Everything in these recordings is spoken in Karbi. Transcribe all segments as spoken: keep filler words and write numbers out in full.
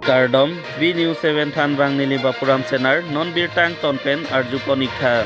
Kardom, V News seven thanbang neli Bapuram Senar, non birta angton pen arjupon-iktha.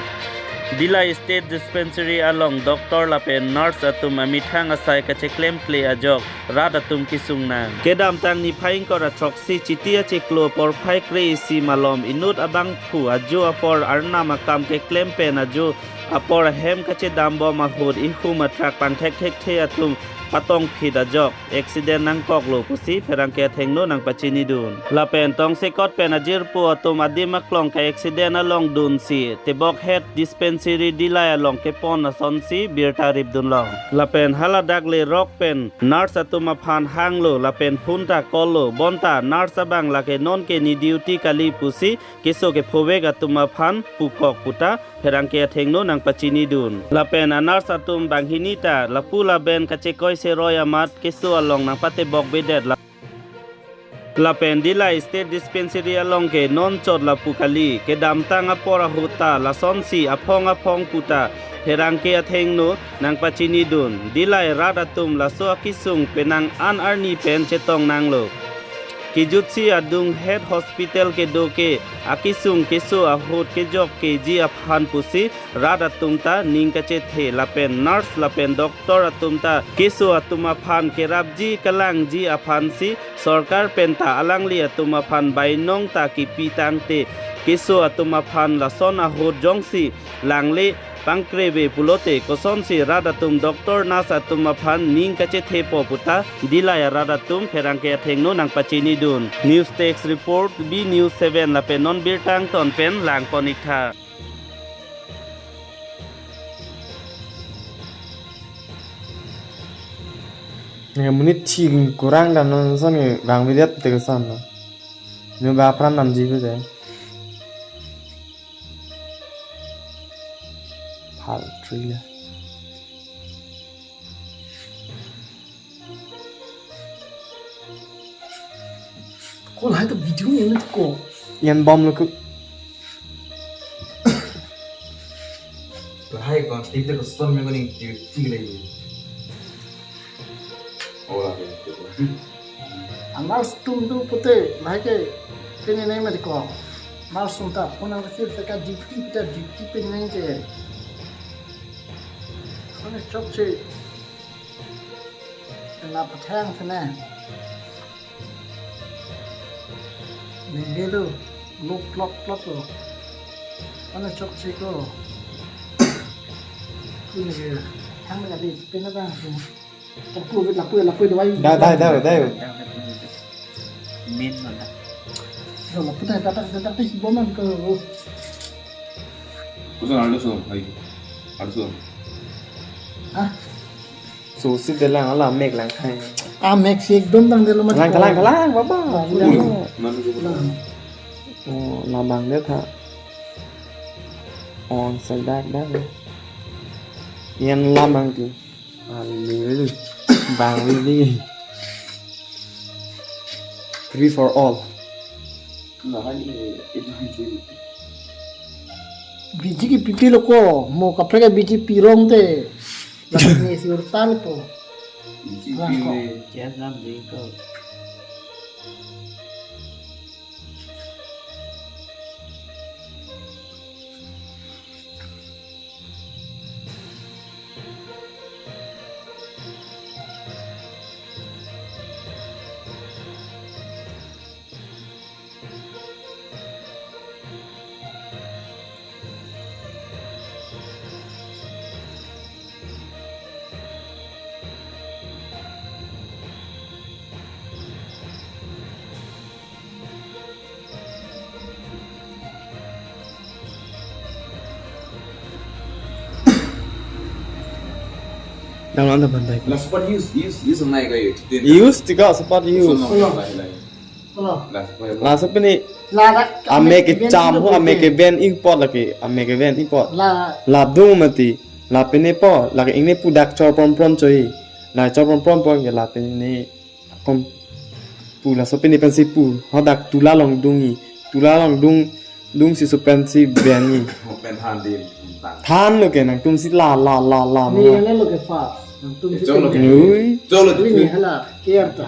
Dillai State Dispensary along doctor lapen nurse atum amethang asai kacheklemkle ajok rat atum kesung nang. Kedamtang niphai ingkoi ra throksi Chiti achiklo porphai kre-isi malom inut abangphu ajo apor arnam akam keklem pen ajo apor ahem kachedambom ahut ihum atrak pangthekthekthe atum patongphit ajok accident nangkoklo pusi pherangke athengno nangpachinidun. Lapen tongsekot pen ajirpo atum adim aklong ka-accident along dunsi tebokhet dispensary Dillai along kepon asonsi birta ripdunlong. Lapen haladak lerok pen nurse atum aphan hanglo lapen phone ta call-lo, bonta nurse abang lake nonke ne duty kali pusi keso kephovek atum aphan pukok puta pherangke athengno nangpachinidun. Lapen a-nurse atum banghini ta lapu laben kachekoi seroi amat keso along nangpatebokbedet la-, lapen Dillai State Dispensary along ke non chot lapu kali, kedamtang apor ahut ta lasonsi aphong aphong puta pherangke athengno nangpachinidun. Dillai rat atum laso akesung penang an arni pen chetong nanglo. Kejutsi adung het hospital kedo ke akesung keso ahut kejok keji aphan pusi rat atum ta ning kachethe lapen nurse lapen doctor atum ta keso atum aphan kerapji kalangji aphansi sorkar penta alangli atum aphan bainong ta kipi tangte keso atum aphan lason ahut jongsi langle pangkreve pulote kosonsi rat atum doctor nurse atum aphan ning kachethepo puta Dillai arat atum pherangke athengno nangpachinidun. News Desk Report, V News seven lapen non birta angton pen langpon-iktha. Monit thik kurang dam non son ke bang vidiat te kesan no. Nu ba pran nam ji de. Paltry ya. Ko lahai to video ni ko. Yan bom lo ko. Lahai ko tip de ko son me ko ning tip tip lagi. Oh, lahai. A-nurse atum do pute lahai ke pini nai mati ko. Nurse atum ta phone nang sir seka duty kita duty pini nai ke. Kone chokche. Kena pathang sene. Nengge lo, lo plot plot lo. Kone chokche ko. Kone ke hang na di pena bang. Lapu lapu lapu dawai. Dai dai dai dai. Min mana? Lapu dai dai dai dai bom ko. Kusun aldo so, hai. Aldo so. Hah? So si de lang ala mek lang khai. Ah, mek si ekdom tang de lo mat. Kalang kalang kalang baba. Kalang. Mami ko. Kalang. Oh, labang de tha. On sa dak dak. Yan labang ti. Ali bang li. Free for all. Biji ke pipi lo ko, mo kaprek ke biji pirong te. Lapen ni si urtal po. Biji pi me. Jas lam ding ko. Dalam anda pandai. Lah, sempat use, use, use nai kayu. Use tiga sempat use. Sempat nai kayu. Laso pini. Ladak ame ke cham ho, ame ke ven ipot lake, ame ke ven ipot. La. Labdung mati. La pini po, lake ingni pu dak chor prom prom choi. La chor prom prom po ke la pini kom pu laso pini pensi pu. Hadak tula long dungi. Tula long dung, dungsi so pensi ven ni. Pen han di tang. Than lo ke nangtumsi la la la la. Ni ma. Ane lo ke fa. Nangtumsi. Cholo ke. Ui. Cholo ke. Ni hala, kiar ta.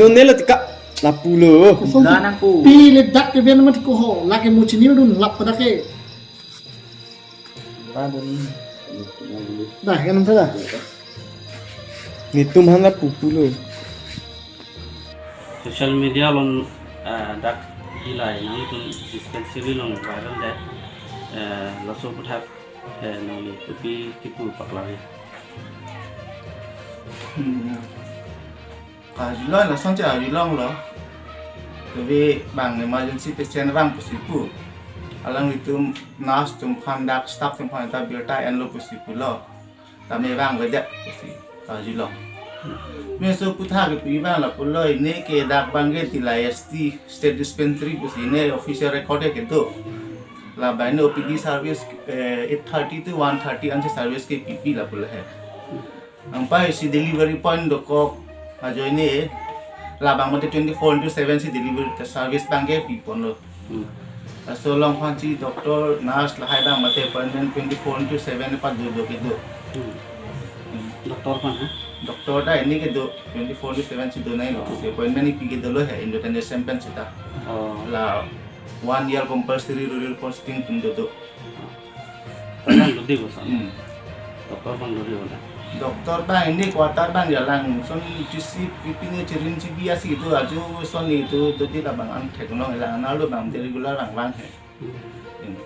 Chino ne la tika. Lapulo. Kosong Dah nang pu. Pi le dak ke ben mat ko ho. Lake mo chinidun lap pada ke. Ba dun. Dah, kan dah. Netum han lapu pulo. Social media along, eh, dak ilai nangtum dispensary along viral det, eh, laso aputhak, eh, nangli kopi kipu paklang ya. Hmm. Ajulong lason che ajulonglo. Tapi bang emergency patient bang pusi pu. Alanglitum nurse atum aphan dak staff atum aphan ta birta enlo pusi pulo. Tame bang gajak pusi ajulong. Meso aputhak kepi bang lapulo, ini ke dak bang ke Dillai S T State Dispensary pusi ini official record ke do. Labang ini O P D service, eh, eight thirty to one thirty ansi service kepipi lapulo he. Anparsi delivery point dokok ajoine labang mate twenty-four into seven si delivery service bang ke piponlo. Hmm. Laso along aphansi doctor, nurse lahai bang mate appointment twenty-four into seven pa do do kedo. Hmm. Doctor aphan, ha? Doctor ta ini kedo twenty-four into seven si do nai lo. Oh. Si appointment ipi ke dolo he, Indo Tender Champion seta. Oh. La one year compulsory rural posting atum dodo. Bang dodi bosan. Hmm. Doctor bang dodi bosan. Doctor bang ini quarter bang jalang son chisi pipine chirin chibi asi itu aju son itu dodi labang an theklong lang analo bang de regular bang bang he. Hmm. Hmm.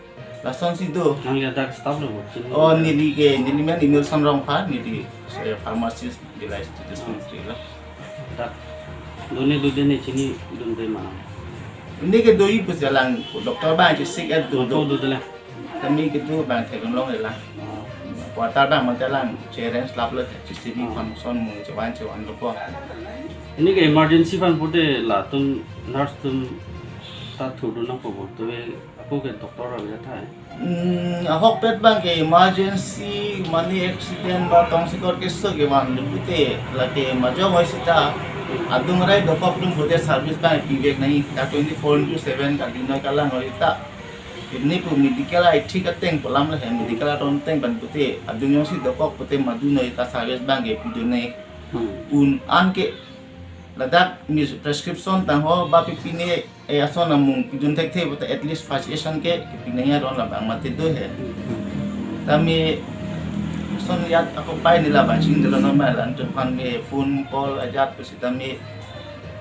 Lasonsi do. Nangli dak staff lo bo, chini. Oh, neli ke, neli men Emilson Rongphar, neli, eh, pharmacist, Dillai Dispensary lo. Dak done dode ne chinidunde ma? Ini ke doji pusi jalang doctor bang chesik et do Doctor do. Dode le. Kami gitu bang theklong lang. Oh. Quarter bang mate lang, cheren slap lo, chisi Oh. Function mo chewan chewan lo po. Ini ke emergency aphan pute latum nurse atum ta thurdun nangpo bo, tuve ako ke doctor abe thai. Hmm, ahokpet bang ke emergency, mane accident ba tongsekot keso ke van pute, lake majok hoi seta, adung rai dokok atum pute service bang pivek nai, ta twenty-four into seven kadinoi kalang hoi ta. Ini pu medical ai thik ateng pu alam le he, medical aron ateng bang pute, adung jongsi dokok pute madunoi ta service bang ke pidunoi. Hmm. Un an ke ladak mis prescription tangho ba pipine, eh, ason amung pidun thekthe pute at least first aid ason ke, kepinangji aron labang mate do he. Tame ason ajat ako pai ni labang ching dolo normal an tu phan me phone call ajat pusi tame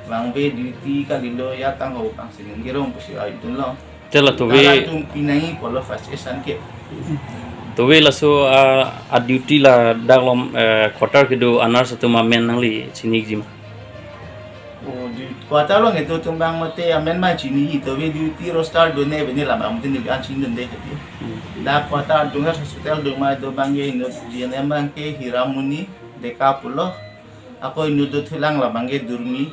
bang ve duty kalilo ajat tangho bang singin girong pusi ai dunlo. Te la tuve Dala atum pinangji pulo first aid ason ke. Tuve laso, ah, a duty ladak along, eh, quarter kedo a nurse atum amen nangli chiniji ma? Oh, di quarter along kedo atum bang mate amen ma chiniji, tuve duty roster done bene labang mate ni an chinidunde kedo. Hmm. Dak quarter adung hospital adung ma do bang ke inut G N M bang ke Hiramoni Deka pulo. Ako inut dothulang labang ke Durmi.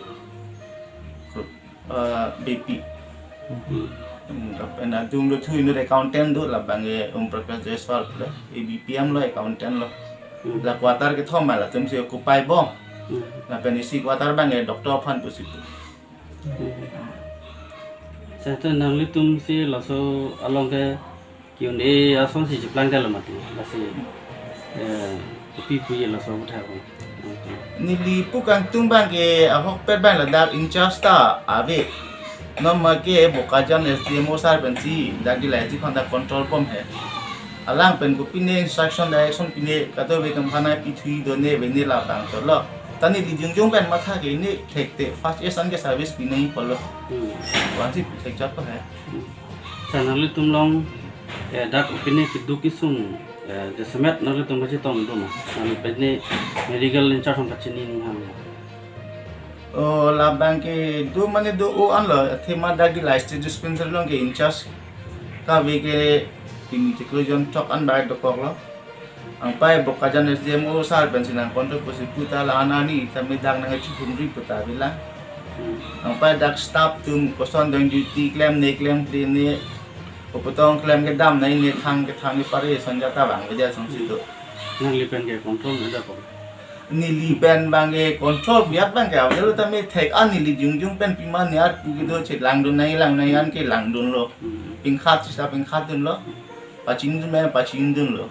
Eh, B P. Hmm. Hmm, lapen adung dothu inut accountant do labang ke Om Prakash Jaiswal pulo. A B P M lo accountant lo. Hmm. La quarter kethom ma latumsi occupy bom. Hmm. Lapen isi quarter bang ke doctor aphan pusi pu. Hmm. Seta nanglitumsi laso along ke Q and A asonsi cheplang dalo mati, lasi, eh, kopi puji laso aputhak ko. Neli pu kangtung bang ke ahokpet bang ladak in charge ta ave. Non ma ke Bokajan S D M O sir pensi dak Dillai ji khonda control bom he. Alang pen kopine instruction direction pine kadokave kangphanai pithu done bene labang cholo. Ta neli jongjong pen matha ke ne thekte first aid ason ke service pinangji pulo. Hmm. Wansi thek chot he. Hmm. Sa nanglitum along, eh, dak opine keduk kesung, eh, jasemet nanglitum kachetong do ma? Nangli pene medical in charge along kachini ning ham ya? Oh, labang ke do mane do-o anlo, athema dak Dillai State Dispensary along ke in charge kave ke Timi Teklo John Chok an bai dokoklo. Anpai Bokajan S D M O sir pensi nangkondok pusi puta la anani tame dak nangchihumri puta bilang. Hmm. Anpai dak staff atum koson dong duty klemne klemkle ne, koputong klem kedam nai ne thang kethang ne pare sanjata bang keja songsi do. Nangli pen ke control nang da ko. Neli pen bang ke control biat bang ke, abang lo tame thek an neli jongjong pen pima niat pu kedo che langdun nai lang nai an ke langdunlo. Hmm. Pingkhat sisa pingkhat dunlo. Pachingdun nai pachingdunlo.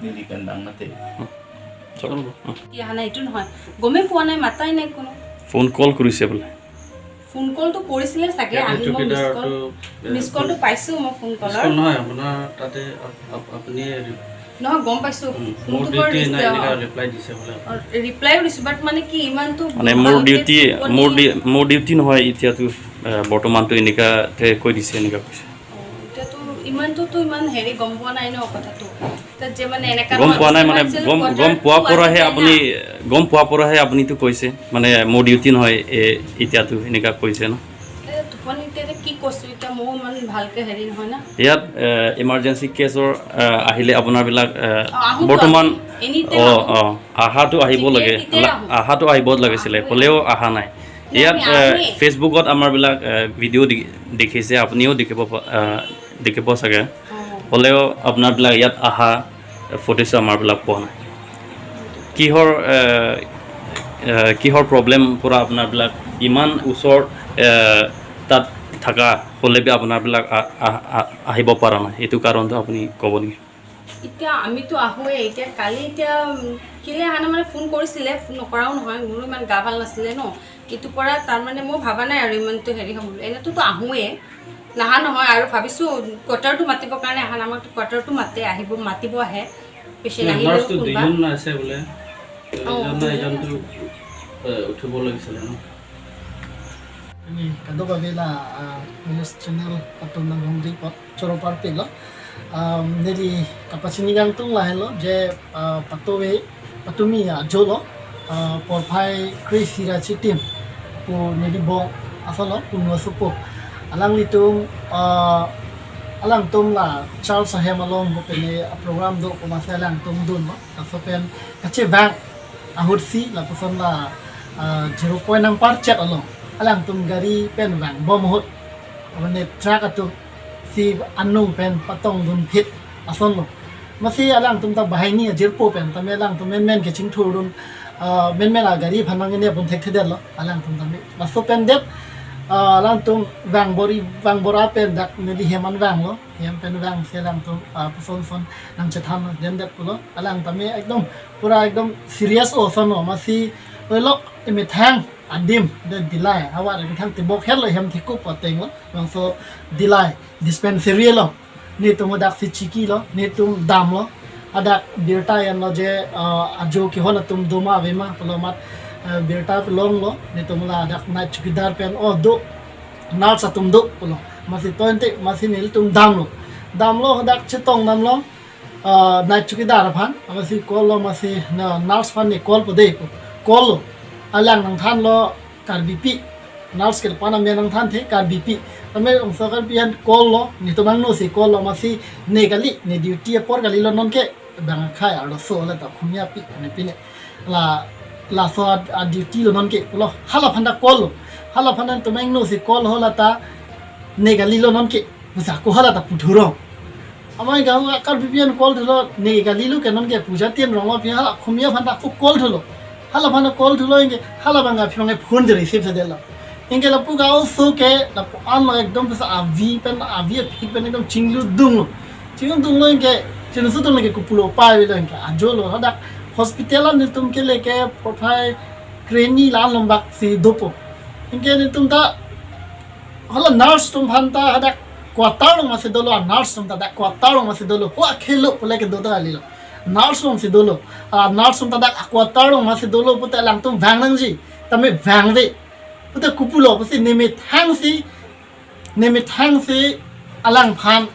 Neli pen bang mate. Chalo. Hmm. কি অহা নাই, এইটো নহয়। গমেই পোৱা নাই, মাতাই নাই কোনো। ফোন কল কৰিছে বোলে। ফোন কলটো কৰিছিলে চাগে, ইয়াতে আহিল মই মিছ কল। চকীদাৰটো, এ, মিছ কলটো ফোন, পাইছোঁ মই ফোন মিছ কলৰ। কল নহয়, আপোনাৰ তাতে আপ-, আপ-, আপুনি ৰি-, নহয়, গম পাইছোঁ। উম, ফোনটো মোৰ বাৰ ডিউটি নাই, ৰিচিভ, এনেকা অ। ৰিপ্লাই দিছে বোলে। অ, ৰিপ্লাইও দিছোঁ, বাট মানে কি ইমানটো মানে মোৰ ভালকে ডিউটি, ফোন মোৰ কৰি ডি-, মোৰ ডিউটি নহয় এতিয়াতো, এ, বৰ্তমানতো এনেকাতে কৈ দিছে, এনেকা কৈছে। অ, এতিয়াতো ইমানটোতো ইমান হেৰি গম পোৱা নাই ন কথাটো। তাত যে মানে এনেকা গম নহয়, পোৱা নাই মানে, কিছুমান যে গম, কোৱাৰ্টাৰটো গম পোৱা পৰাহে আহিলে না। আপুনি, গম পোৱা পৰাহে আপুনিতো কৈছে, মানে মোৰ ডিউটি নহয়, এ, এতিয়াতো এনেকা কৈছে ন। এ, টোপনিতে এতিয়া কি কৈছো, এতিয়া ময়ো ইমান ভালকে হেৰি নহয় না। ইয়াত, এ, ইমাৰ্জেঞ্চি কেছৰ, এ, আহিলে আপোনাৰবিলাক, এ, অ, আহোতো, বৰ্তমান, আহো। এনি টাইম অ, আহো। অ, আহাটো আহিব যেতিয়াই লাগে, তেতিয়াই লা-, আহো। আহাটো আহিব লাগিছিলে, আহোৱে। হ'লেও অহা নাই। ইয়াত, আমি এ, আহোৱে। Facebookত আমাৰবিলাক, এ, ভিডিঅ' দি-, দেখিছে, আপুনিও দেখিব প-, এ, দেখিব চাগে। অ। হ'লেও আপোনাৰবিলাক ইয়াত আহা ফুটেজ আমাৰবিলাক পোৱা নাই। কিহৰ, এ, এ, কিহৰ প্ৰব্লেম পৰা আপোনাৰবিলাক ইমান ওচৰ, এ, তাত থাকা হ'লে বি আপোনাৰবিলাক আ-, আ-, আ-, আহিব পৰা নাই? এইটো কাৰণটো আপুনি ক'ব নেকি? এতিয়া আমিতো আহোৱে। এতিয়া কালি এতিয়া, উম, কেলে অহা নাই মানে ফোন কৰিছিলে, ফোন নকৰাও নহয়, মোৰো ইমান গা ভাল নাছিলে ন। এইটো পৰা তাৰমানে মই ভাবা নাই আৰু ইমানটো হেৰি হ'ব বুলি। এনেতোতো আহোৱে, নাহা নহয় আৰু ভাবিছোঁ কোৱাৰ্টাৰটো মাতিবৰ কাৰণে অহা নাই। আমাকতো কোৱাৰ্টাৰটো মাতে, আহিব, মাতিব আহে। পেচেণ্ট আহিলেও নাৰ্ছটো কোনোবা। দুজন আছে বোলে। অ, এজন না দুজন এজনটো, আছে। এ, উঠিব লাগিছিলে ন? Ini kadokave la, ah, news channel atum nanghumri apot choro parpiklo. Um, neli kapachini kangtung lahelo je, ah, patove, patumi ajolo, ah, porphai kre-isi ra chitim pu neli bong asolo, pu nosopo. Alanglitum, ah, alangtum la Charles ahem along bo pene a-program do pu masi alangtum dunlo. Laso pen kachevang ahut si lapuson la, ah, zero point nangparchet along alangtum gari pen vangbom ahut, mane truck atum si anung pen patongdun phit asonlo. Masi alangtum ta banghini ajirpo pen tame alangtum menmen kechingthurdun, ah, menmen agari aphan nang ini apun thekthedetlo alangtum tame. Laso pen det, ah, alangtum vangbor-i, vangbor-a pen dak neli hem an vanglo. Hem pen vangsi alangtum, ah, puson son nangchethan den det pulo. Alang tame ekdom pura ekdom serious o son lo, masi olok emethang adim de Dillai, havar emethang tebok helo hem thekup pateng lo, bangso Dillai dispensary lo. Netum daksi chikilo, netum damlo. Hadak birta enlo je, ah, ajo kehon atum doma avema pulo amat, ah, birta longlo, netum la hadak night chowkidar pen, o do, nurse atum do pulo. Masi tointe, masi nelitum damlo. Damlo hadak chetong damlo, ah, night chowkidar aphan, masi call lo, masi na nurse aphan ne call po de pu. Call lo. Alang nangthanlo Karbipi. Nurse ke pan amen nangthanthe Karbipi. Tame bangso Karbipi an call lo, netum angno si call lo, masi ne kali, ne duty apor kalilo nonke, bang akhai arloso la ta khumya pi, ne pine. La, laso a, a duty lo nonke pulo. Hala aphan ta call lo. Hala aphan netum angno si call ho la ta ne kalilo nonke. Pusi ako hala ta puthurong. Amai gaon a Karbipi an call thulo, ne kalilo ke nonke pu ja tin rong lo pi hala khumya aphan ta ako call thulo. Hala aphan call thulo anke hala abang aphi abang phone je receive sedetlo. Anke lapu ga-oso ke lapu-an lo ekdom pusi avi pen avi aphi pen ekdom chingludunglo. Chingludunglo anke chingluso tung anke kopulo pai avelo anke ajolo hadak hospital an netum kele ke porphai kre-hini la-an lom bak si dopo. Anke netum ta hala nurse atum aphan ta hadak quarter along masi dolo, a nurse atum ta dak quarter along masi dolo. Ho akhelo pule kedo ta kalilo. Nurse along si dolo. A nurse atum ta dak quarter along masi dolo pute alangtum vang nangji. Tame vangve. Pute kopulo pusi ne methang si, ne methang si alangphan,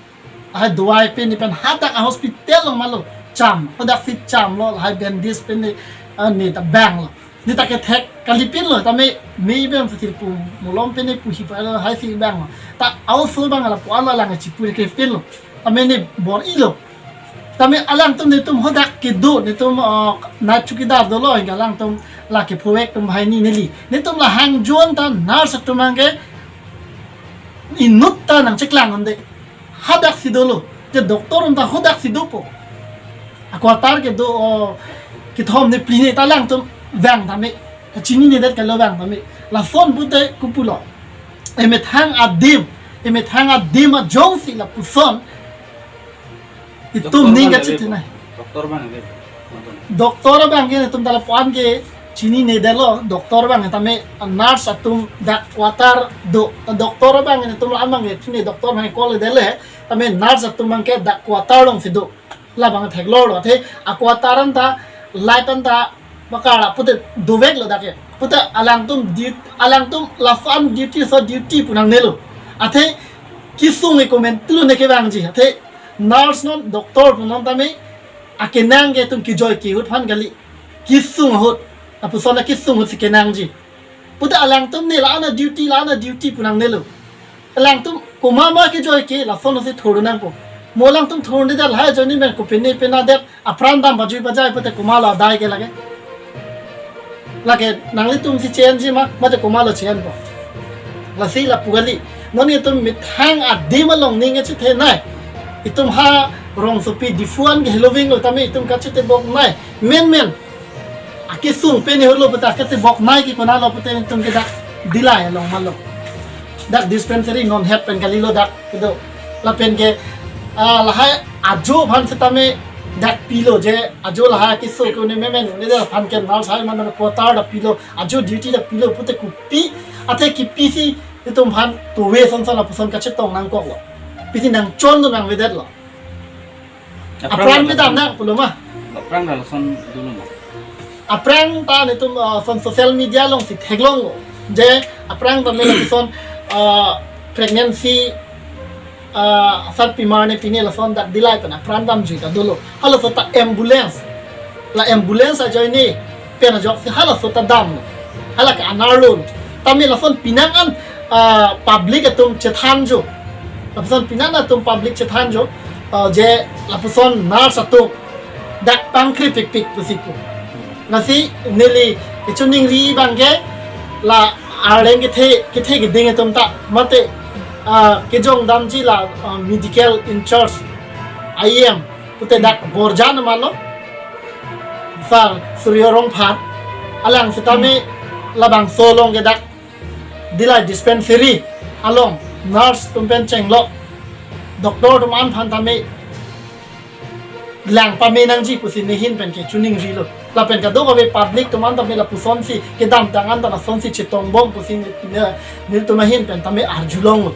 ah, dawai pen ne pen hadak a hospital along malo. Cham, hadak si chamlo, lahai bandage pen ne, ah, ne ta vanglo. Ne ta kethek kalipinlo, tame mei pen si pu molom pen ne pusi palo, lahai si vanglo. Ta a-oso abang lapu-an lo alang chipu kepinlo. Tame ne bor-ilo. Tame alangtum netum hadak kedo, netum, ah, night chowkidar dolo, anke alangtum la kephovek atum banghini neli. Netum la hangjon ta nurse atum anke inut ta nangcheklang unde. Hadak si dolo. Je doctor atum ta hadak si dopo. Aquatar kedo, o, kethom ne phli ne ta alangtum vang tame, kachinine det kalo vang tame. Lason pute kopulo, emethang adim, emethang adim ajongsi lapuson itum ning kachethe nai. Doktor abang ke, maton. Doktor abang ke netum ta lapu-an ke chinine detlo, doktor abang tame nurse atum dak quarter do. Doktor abang netum la-an abang ke chini doktor abang call detlo, tame nurse atum abang ke dak quarter alongsi do. Labang theklorlo, athe aquarter anta, light anta, bakar pute doveklo dak ke. Pute alangtum dut-, alangtum lason duty, so duty pu nangnelo. Athe kesung e komantu ne kevangji. Athe nurse non, doktor pu non tame akenang ke itum kejoike ahut aphan kali. Kesung ahut. Lapuson akesung ahutsi kenangji. Pute alangtum ne la-an aduty, la-an aduty pu nangnelo. Alangtum komat ma kejoike, lasonsi thur nangpo. Mo alangtum thur ne det lahai ajoine pen kopine pena det, apran dam pajui pajai pute komatlo adai ke lake. Lake nanglitumsi chenji ma, mate komatlo chenpo. Lasi lapu kali. Non itum methang adim along ning kachethe nai. Itum ha rongsopi Diphu an ke heloving lo tame itum kachethe bok nai. Menmen akesung pen helo pute ketebok nai ke konatlo pute itum ke dak Dillai along malo. Dak dispensary non het pen kalilo dak kedo. Lapen ke, ah, lahai ajo aphan setame dak pilo je, ajo lahai keso ke une menmen une dak aphan ke nurse hai mane quarter dak pilo, ajo duty dak pilo pute kopi, athe kopisi itum aphan tove sonson lapuson kachetong nangkoklo. Pisi nangchon do nangvedetlo. Apran apran kedam nang pulo ma. Apran lason dolo ma. Apran ta netum, uh, son social media alongsi theklonglo. Je apran tame lason, uh, pregnancy, uh, asat pimar ne pine lason dak Dillai pen apran damjui ta dolo. Halaso ta ambulance. La ambulance ajoine pen ajoksi halaso ta damlo. Hala ke anerlo. Tame lason penang an, ah, public atum chethanjo. Lapuson penang atum public chethanjo, ah, je lapuson nurse atum dak pangkri pikpik pusi pu. Lasi neli kachiningri abang ke la arleng kethe, kethe keding atum ta mate, ah, kejong damji la, ah, medical in charge I M pute dak Borjan amalo. Sir Suryo Rongphar, alang setame labangso along ke dak Dillai dispensary along nurse atum pen chenglo, doctor atum an aphan tame lang pame nangji pusi nehin pen ke chiningrilo. Lapen kadokave public atum an tame lapusonsi kedamtang an ta lasonsi chetongbom pusi ne, ne, netum ahin pen tame arjulonglo.